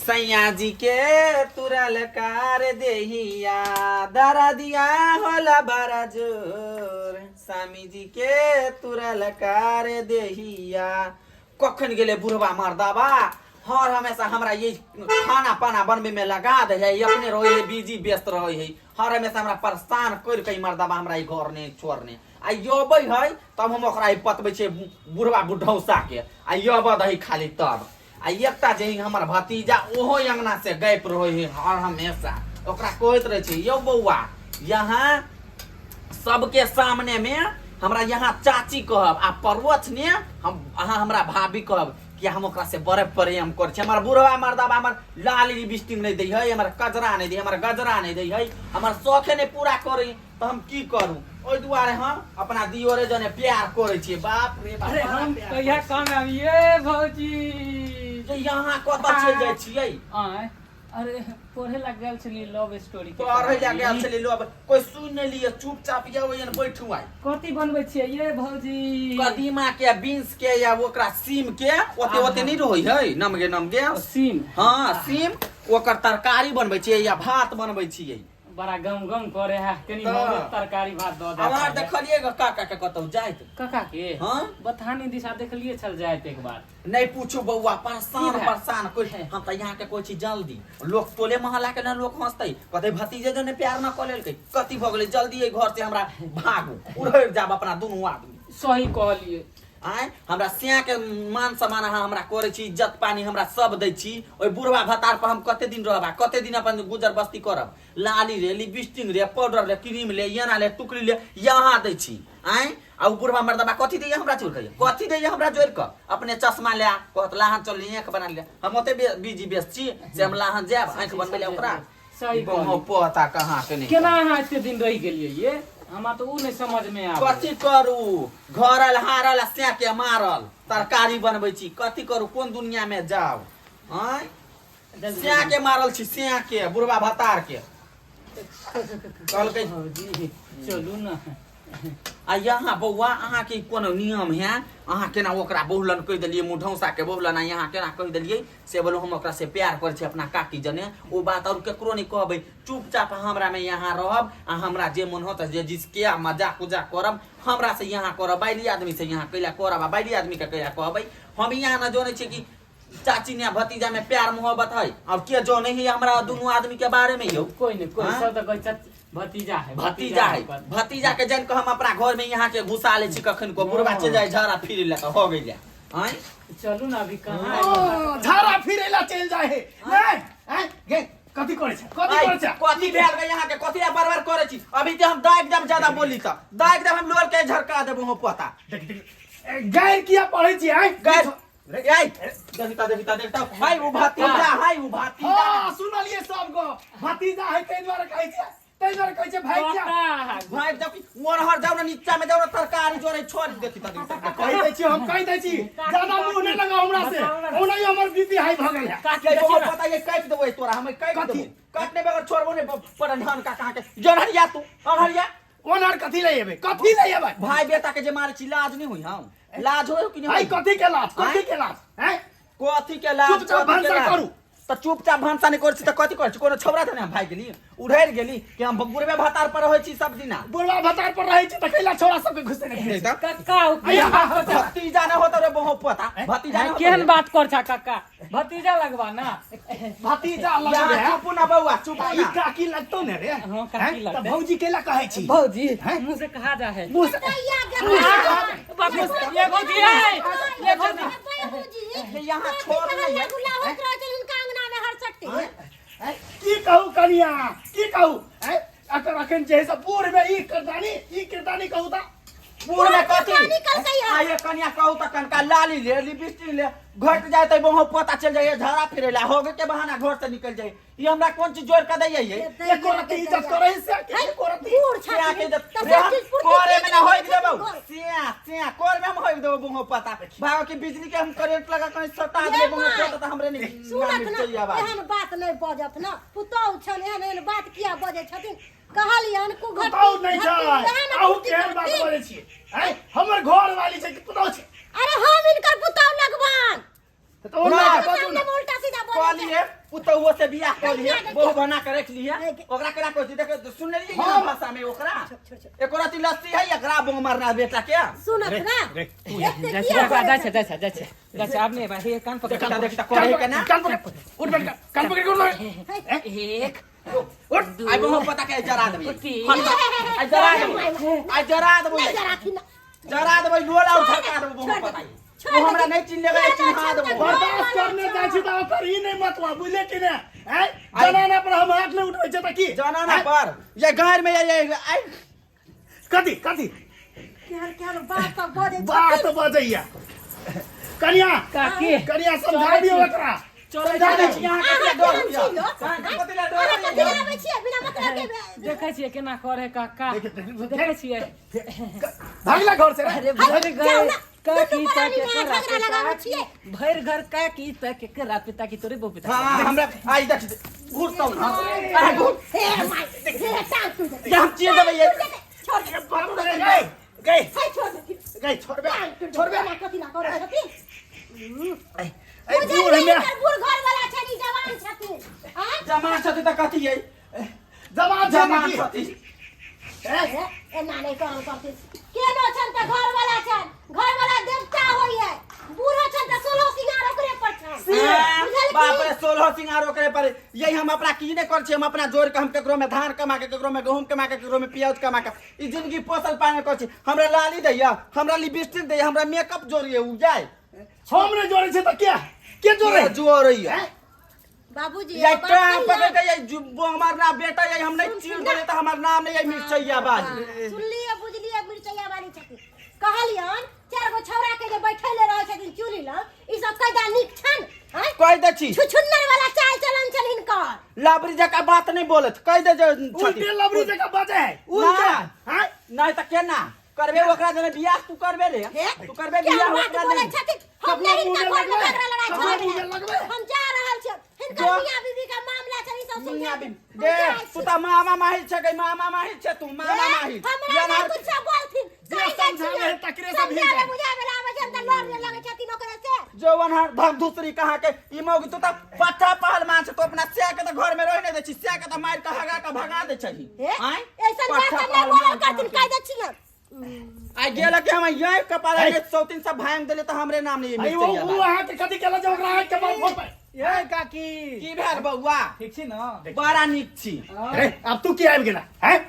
सैया जी के तुरल कार देहिया दरदिया होला बड़ा जोर स्वामी जी के तुरल कार देहिया। कखन गेलै बुढ़वा मर्दाबा? हर हमेशा हमरा ये खाना पाना बनबे में लगा दे है, अपने रहे है बिजी व्यस्त रहे है, हर हमेशा हमरा परेशान कर के मर्दाबा हमरा ई घर ने छोड़ने आ अबै है तब हम ओकरा ई पतबै छियै बुढ़वा बुढ़ौसा के आ अबऽ दही खाली तब। आ एकटा जे हमर भतीजा ओहो अंगना से गैप रहे है हर हमेशा, ओकरा कहैत रहै छै यौ बौआ यहाँ सबके सामने में हमरा यहाँ चाची कहब आ परोछ ने हम अहाँ हमरा भाभी कहब कि हम ओकरा से बड़े प्रेम करै छी। हमर बुढ़वा मर्दाबा हमर लाल लिपस्टिक नहि दै है, हमर कजरा नहि दै, हमर गजरा नहि दै है, हमर शौखे नहि पूरा करै, तऽ हम की करू? ओहि दुआरे हम अपना दियोरे जने प्यार करै छियै। बाप रे बाप, अरे बड़ा हम प्यार कहिया करै काम आबिए भौजी? छियै। यहाँ कतऽ चलि जाइ छियै? आँय, अरे पढ़े ला गेल छली लव स्टोरी के पढ़ै लए गेल कहानी। छलियै लोग कोइ सुनि नहि लिअ, चुपचाप यौ एहन बैठू। आइ कथी बनबै छियै ये भौजी? कदीमा के बीन्स के या ओकरा सीम के ओते ओते नहि रहै है नमगे नमगे सीम। हाँ सीम, ओकर तरकारी बनबै छियै या भात बनबै छियै। बड़ा गम गम करे है, कनी तऽ। हमरो तरकारी भात दऽ दे। आवाज देखलियै ग काका के कतौ जाइत? काका के? हाँ। बथानी दिशा देखलियै छल जाइत एक बार। नहीं पूछू बौआ, परेशान की भेल? परेशान कोई। हम तऽ यहाँ के कहै छी जल्दी लोक टोले मोहल्ला के ना लोक हंसतै कहतै भतीजे जने प्यार न कऽ लेलकै, कथी भऽ गेलै, जल्दी एहि घर से हमरा भागू उड़ैर जाब अपना दुनू आदमी। सही कहलियै। आँय हमरा सिया के मान सम्मान अहाँ हमरा करै छी, इज्जत पानी हमरा सब दै छी, ओहि बुढ़वा भतार पर हम कते दिन रहब आ कते दिन अपन गुजर बस्ती करब? लाली रे लिपस्टिक रे पाउडर रे क्रीम ले एना ले टुकड़ी ले यहाँ दै छी। आँय आ उ बुढ़वा मर्दबा कथी दैया हमरा जोड़ के, कथी दैया हमरा जोड़ के? अपने चश्मा ले कहत लाहन चल आँख बना ले, हम ओते बिजी व्यस्त छी से हम लाहन जायब आँख बनबै ले ओकरा। सही बहु कहलियै। पता कहाँ के नहीं। केना अहाँ एते दिन रहि गेलियै ये? हमरा तऽ उ नहि समझ में आबै। कथी करू, घरल हारल आ सैं के मारल तरकारी बनबै छी, कथी करू, कोन दुनिया में जाउ? आँय सैं के मारल छी, सैं के बुढ़वा भतार के कहलकै। भौजी चलू ना। आ यहाँ बौआ अहाँके कोनो नियम है? अहाँ केना ओकरा बहुलन कहि देलियै, मुँह के बहुलन, आ यहाँ केना कहि देलियै से बोलो हम ओकरा से प्यार करै छी अपना काकी जने, ओ बात और केकरो नहीं कहबै, चुपचाप हमरा में यहाँ रहब आ हमरा जे मन होत जे जिसके आ मजाक उजाक करब हमरा से यहाँ करब, बाइली आदमी से यहाँ कैला करब आ बाइली आदमी के कैला कहबै? हम यहाँ न जानै छियै कि चाची ने भतीजा में प्यार मोहब्बत है और के जानै है हमरा दुनू आदमी के बारे में यौ? कोई नहीं कोई हाँ? सब तऽ कहै छै भतीजा है, भतीजा है, भतीजा के जान के हम अपना घर में यहाँ के घुसा ले छी, कखन को बुढ़वा चल जाए झाड़ा फिरे ला तऽ हो गेल। आँय चलू ना, अभी कहाँ ओ, झाड़ा फिरे ला चलि जाइ है नहीं आँय गे कथी करै छै, कथी करै छै? कथी भेल गे यहाँ के? कथी ला बड़बड़ करै छी? अभी जे हम दागि देब ज्यादा बोली तऽ दागि देब हम लोल के झरका देबो हम पता। देख देख गैर किया पढ़ै छी? आँय गैर ए देखता देखता देखता हाय उ भतीजा हाय उ भतीजा। हाँ सुनलिए सब गो भतीजा है ताहि दुआरे कहै छै, ताहि दुआरे कहै छै भाई क्या काका भाई जब ओनहर जाउ ना नीचा में जाउ ना तरकारी जोड़े छोड़ देखी त देखी। कहि दै छी, हम कहि दै छी ज्यादा मुंह नहि लगाउ हमरा से, ओनाही हमर बीपी हाई भऽ गेल है। काकी ये देखियौ बहुत ना। पता ये काटि देबै तोरा हम काटि कथी? देबो, काटने बगैर छोड़बो नहीं परधान का कहाँ के जनहरिया तू अनहरिया। ओनहर कथी ले एबै, कथी ले एबै? भाई बेटा के जे मारे छी लाज नहीं हुई? हम लाज होय कि नहीं हाय होई? कथी के लाज, कथी आँय? के लाज? हैं कथी के लाज? चुपचाप कथी के भनसा लाज? करू। तऽ चुपचाप भनसा नहि करै छी तऽ कथी करै छी? कोनो छौड़ा तऽ नहि हम भागि गेली उड़ैर गेली कि हम बुढ़बे भतार पर रहै छी सब दिना। बुढ़वा भतार पर रहै छी तऽ कैला छोड़ा सबके घुसे नहि तऽ कक्का हो अय्या, भतीजा नहि होतौ रे बहु पता भतीजा नहि होतौ केहन रे। बात कर छा कक्का, भतीजा लगवा ना। भतीजा यहाँ लगबे है। चुपू ना बौआ चुपू ई ना। काकी लगतौ ने रे? हाँ, काकी हैं? लगतै। तऽ भौजी केला कहै छी? भौजी हैं? मुंह से कहा जा है। मुँह से बाप रे, ये भौजी है, ये भौजी। यहाँ छोड़ नहीं है। हैं? की कहू कनिया, की कहू? हैं? अकर अखन जे है से बूढ़ में ई किरदानी, ई किरदानी कहू तऽ बूढ़ में कथी? किरदानी कलकै हँ। आ ये कनिया कहू तऽ कनका लाली ले लिपस्टिक ले घट जाए तऽ बहु पता चल जाए झाड़ा फिरे ला होगे के बहाना घर से निकल जाए, ये हमरा कोन चीज जोड़ के दैया ये? एको रत्ती इज्जत करै से एको रत्ती बूढ़ सिया के छथिन जब तऽ रे सब हम चीज पूर्ति कोरे में ना ठीक होइक छथिन देबौ घर। सिया सिया कोर में हम होइक देबौ बहु पता भागो कि बिजली के हम करेंट लगा के सटा ये देबौ बहु माय। पता तऽ हमरे नहीं सुनत ना चलि आवाज। एहन बात नहि बजत ना, पुतहु छन एहन एहन बात किया बजै छथिन? कहलियन कुघटी पुतहु नहि छै, घटी, वएह ने अहूँ पूर्ति केहन बात करथिन। बजै छियै? हैं? हमर घर वाली छै कि पुतहु छै? अरे हम हिनकर पुतहु लगबान। तऽ ओ लए कऽ बाजू सामने ने। में उल्टा सीधा बोलै कऽ छै। लिए पुतहुओ से बियाह कऽ लिए कहिया बहु बना के रख लिए ओकरा केना कहै छी देख सुन लेलियै हम- यहाँ भाषा में ओकरा एको रति लस्सी है एकरा बोंग मारना बेटा के सुनत ना रे, एते जाइ किया छै बोलै जाइ छै जाइ छै जाइ छै जाइ छै आब नहि भाई कान पकड़ देखता देखता करे के ना कान पकड़ उठ बैठ कान पकड़ के उठ बैठ। एक उठ आई बहु पता के जरा देबै तीन। आई जरा देबै आई जरा देबै नहीं जरा थी ना जरा देबै लोला और झटका देबै बहु छोड़ पता दे, छोड़ वो हमरा दे। नहीं चिन्ह लेबै चिन्हा देबै बर्दाश्त करने जाइ छी तऽ ओकर ई नहि मतलब बुझले कि ने आँय जनाना पर हम हाथ नहि उठबै छै तऽ की जनाना पर ये घर में ये ये आई कथी कथी केहन केहन बात सब बजै बात बजैया कनिया काकी कनिया समझा दियौ एकरा चलै समझा दै छी छी अहाँ अहाँ कते डर केहन छी यौ? कते डर अहाँ कथी लए आबै छियै बिना मतलब के देखै छियै केना करे काका देखै छियै भागला घर से रे। अरे भरि जाउ घर ना, काकी दुनू त प्राणी केकरा में झगड़ा लगाबै छियै। भरि घर काकी त केकरा पिता की तोरे बहु पिता हाँ हमरा आई देख घुसतौ ना अरे घुस हे my हे टांग टूट जेतै। ये हम चीर देबै ये टूट जेतै, छोड़ दे बाप रे, गई गई हे छोड़ दे गई छोड़बे टांग टूट छोड़बे जेतै, कथी ला करै छथिन ऐ बूढ़ बुझलियै में हिनकर बूढ़ घर वाला छनि जवान छथिन आँय? जमा छथि तऽ कथी ये जवान छै जमा की छथि ऐ, हे, एना नहि करल करथिन केनो छनि तऽ घर वाला छनि घर वाला देवता होइ है बूढ़ो छनि तऽ सोलह सिंगार ओकरे पर छनि हाँ, बुझलखिन? बाप रे सोलह सिंगार ओकरे पर यही हम अपना की नहीं कर छी हम अपना जोड़ के हम केकरो में धान कमा के केकरो में गहूम कमा के केकरो में प्याज कमा के ई जिंदगी पोसल पालन कर छी हमरा लाली दैया हमरा लिपस्टिक दैया हमरा मेकअप जोड़िए उ जाय हम नहि जोड़ै छै तऽ के के जोड़े जोड़ैया ऐ, बाबूजी ये एगो बात टांग कहियनि? पकड़ के ये हमार नाम बेटा ये हम नहीं चीर बोले तो हमार नाम नहीं ये मिर्चैया बाज हाँ, सुनलियै बुझलियै मिर्चैया वाली छथिन कहलियन चारि गो छौड़ा के जे बैठैले रहै छथिन चूल्ही लग ई सब कैदा नीक छनि आँय? कह दे छी छुछुन्नर वाला चाल चलन छनि हिनकर लाबरी जका बात नहीं बोलत कह दे जे छथि। उल्टे लबरी जकाँ बजै है उल्टे ना। आँय नहीं तो केना करबे ओकरा जने बियाह तू करबे रे हे? तू करबे क्या बियाह बात ओकरा बोलै जने छथिन हम कपड़ा नहीं हिनका मुँह घर में में झगड़ा लड़ाई लगबै? कपड़ा छोड़बै मुँह में लगबै? हम जा रहल छी हिनकर जो- मियाँ बीबी का मामला छै ई सब मियाँ सुलझा बीबी दे तू त मामा माही छै गई मामा माही छै तू मामा माही हमरा ये नहीं कुछ बोलथिन जे कहि जाइ समझाबै छियै। है तकरे से भीड़ समझाबै जाइ। बुझाबै लए आबै छै तऽ लड़ लगै छथिन ओकरे से जवन हर धम दूसरी कहाँ के ई मौगी तू त पट्ठा पहलवान छै तू अपना स्या के त घर में रह नहीं दै छी स्या के त मार के हगा के भगा दै छही हे? आँय ऐसन बात पट्ठा हम नहीं बोलल पहलवान करथिन कहि दै छियनि आ गेल के हम यही कपाल के सौतीन सब भांग देले त हमरे नाम नहीं आई वो मिर्चैया वो अहाँके कथी केला जे ओकरा आँखि के बाल फोड़ पाइ ये काकी की भेल बौआ ठीक छी न बड़ा नीक छी रे अब तू की आबि गेला हैं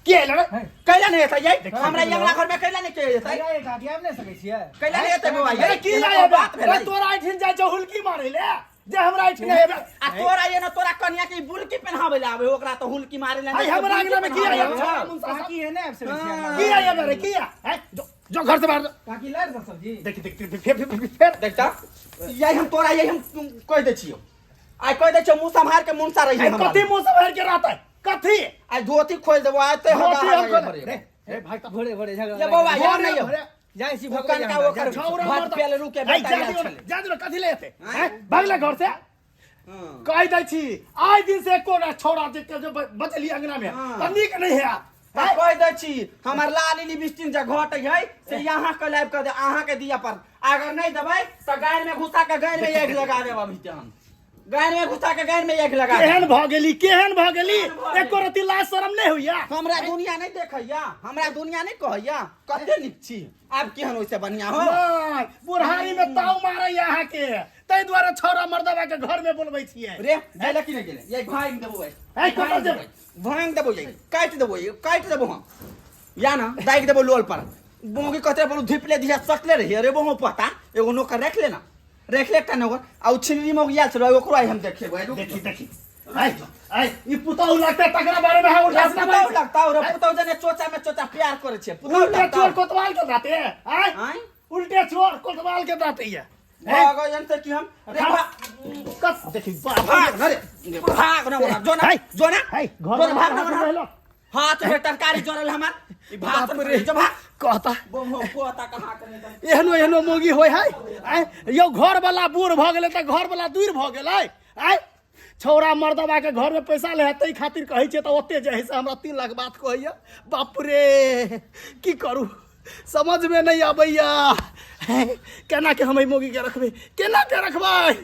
की आयल रे कैला नहीं एतै यै हमरा ई अगला घर में कैला नहीं के एतै ये काकी आबि नहि सकै छियै कैला नहीं एतै बौआ अरे यै की एना आयल बात अरे भेलै तोरा एहिठिन जाइ छौ हुलकी मारै ले जे हमरा एहिठिन आबे आ तोरा ये ना तोरा कनिया के ई बुलकी पेन्हाबै ले आबै ओकरा तो हुलकी मारे ले आई हमरा अंगना में की आयल छौड़ा मुंसा सब? काकी है नहि आबि सकै छियै की आयल रे की आ हैं जो जो घर से बाहर जो। काकी लारि दऽ सब्जी देखी देख देख फेर फेर फेर देखता यही हम तोरा यही हम कह दै छियौ आइ कह दै छियौ मुँह सम्हार के मुंसा रही आई कथी मुंह से बाहर के रहता है कथी आइ धोती खोल देबो आइ ते धोती हम खोल रे रे भाई तो भोरे भोरे झगड़ा ये बौआ यार नहीं हो जाइ छी कनका भगवैया ओकर छौड़ा भात मर्द- पियाले रुके आई बेटा जा आयल दियो छलै। जा दियो कथी ले एते हैं भागले घर से कह दै छी आइ दिन से एको टा छौड़ा जे के जो बचली अंगना में त नीक नहीं है तऽ कह दै छी हमर लाली लिपस्टिक जे घटै है से यहाँ के लाबि कऽ दे अहाँ के दिया पर अगर नहीं देबै तऽ गाय में घुसा के गाय में आगि लगा देब अभी के हम गाय में घुसा के गाय में आगि लगा देब। केहन भऽ गेली केहन भऽ गेली केहन भऽ गेली? एको रति लाज शरम नहीं होइया हमरा दुनिया नहीं देखैया हमरा दुनिया नहीं कहैया कते नीक छी आब केहन ओइसे बढ़िया हो नहि, बुढ़ारी में ताव मारैया अहाँके ताहि दुआरे छौड़ा मर्दबा के घर में बोलबै छियै रे गेले कि नहीं गेले ये भांग देबो है, कतऽ जेबै? भांग देबो ये काटि देबो ये काटि देबो हम या ना दागि देबो लोल पर बोगी कतरे बोलू धिपले दिया सटले रही अरे बहु पता एगो नौकर रख लेना रख ले एकटा नौकर आ उ छिनरी मोगी आयल छलो ओकरो आइ हम देखेबो आइ रुक देखी देखी आइ आइ ई पुतहु लगतै तकरा बारे में अहाँ उल्टा सीधा पुतहु बाजै लगता रे पुतहु जने चोचा में चोचा प्यार करे छे पुतहु उल्टे लगता चोर कोतवाल के दाते आइ आँय? उल्टे चोर कोतवाल के दाते ये भग जन कि हम रे कस देखी बाप भाग न रे भाग न बोला जो ना है, जो ना है, घर जो ना भाग न में बोला रहलो। हाथ में तरकारी जोड़ल हमार ई भात बाप रे। जो भाग कहता बम हो पोता कहाँ के नहीं तो। एहनो एहनो मौगी होय है आँय यौ घर वाला बूढ़ भऽ गेलै तऽ घर वाला दूर भऽ गेलै आँय छौड़ा मर्दबा के घर में पैसा ले ताहि खातिर कहै छियै तऽ ओते जे है से हमरा 3 लाख बात कहैया बाप रे की करू समझमे नहि आबैया केना के हम एहि मौगीके रखबै, केना के रखबै?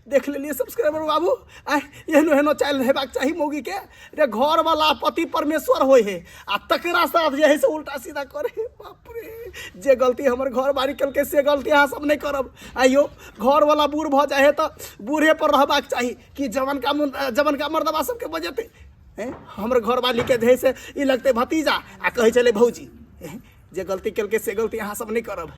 देख लेलियै सब्सक्राइबर बाबू, आय एहनो एहनो चालि हेबाक चाही मौगीके रे। घरवाला पति परमेश्वर होइ है आ तकरा साथ जे है से उल्टा सीधा करे। बाप रे, जे गलती हमर घर बारी केलकै से गलती अहाँ सब नहि करब। आइयो घरवाला बूढ़ भऽ जाइ है तऽ बूढ़े पर रहबाक चाही कि जवनका जवनका मर्दबा सबके बजेतै? हैं, हमर घरवालीके जे है से ई लगतै भतीजा आ कहै छलै भौजी। हैं, जे गलती केलकै से गलती अहाँ सब नहि करब।